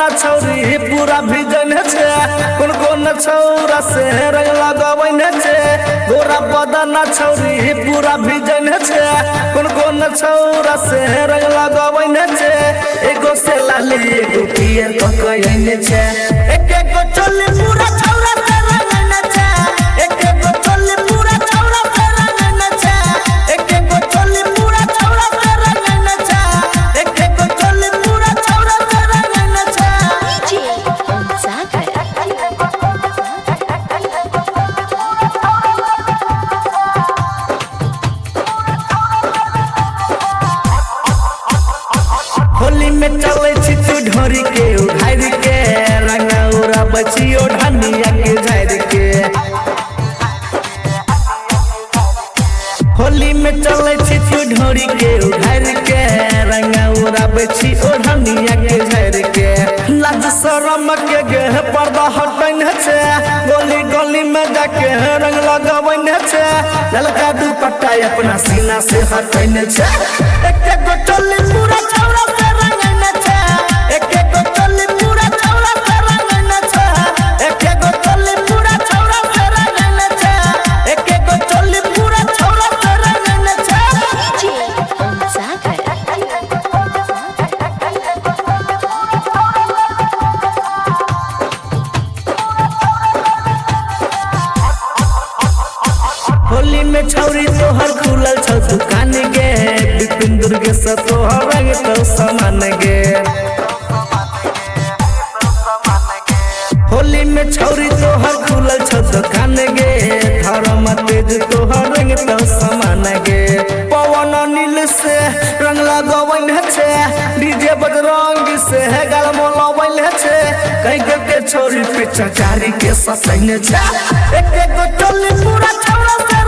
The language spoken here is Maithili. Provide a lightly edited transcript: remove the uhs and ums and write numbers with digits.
बदना छौरी पूरा भिजन छे, कोन कोन छौरा से रंग लगबैन छे। गोरा बदना छौरी पूरा भिजन छे, कोन कोन छौरा से रंग लगबैन छे। एगो से लाली एगो पियर ककैन छे, एक एगो चोली पूरा छौरा से रंगैन छे। एक एगो चोली पूरा छौरा से रंगैन छे, एक एगो चोली पूरा छौरा से रंगैन छे, एक एगो चोली पूरा छौरा से रंगैन छे। DJ Om Sagar. Holi में चले छी तू ढोरी के उघारि के, रंगा उड़ाबै छी ओढ़निया के झारि के। होली में चले छी तू ढोरी के उघारि के, रंगा उड़ाबै छी ओढ़निया के झारि के। लाज शरम के गेह पर्दा हटैन छे, गली गली में जाके रंग लगबैन छे। ललका दुपट्टा अपना सीना से हटैन छे, एक एगो चोली पूरा छौरा से रंगैन छे। एक एगो चोली पूरा छौरा से रंगैन छे, एक एगो चोली पूरा छौरा से रंगैन छे, एक एगो चोली पूरा छौरा से रंगैन छे। DJ Om Sagar. Holi में छौरी तोहर खुलल छौ दुकान गे, विपिन दुर्गे से तोहर रंग तो समान गे। होली में छौरी तोहर खुलल छौ दुकान गे, धर्म तेज तोहर रंग तो समान गे। पवन अनिल से रंग लगबैन छे, डीजे बजरंग से गाल मोलबैन छे। कई के छौरी पे चचारी के सटैन छे, एक एगो चोली पूरा छौरा से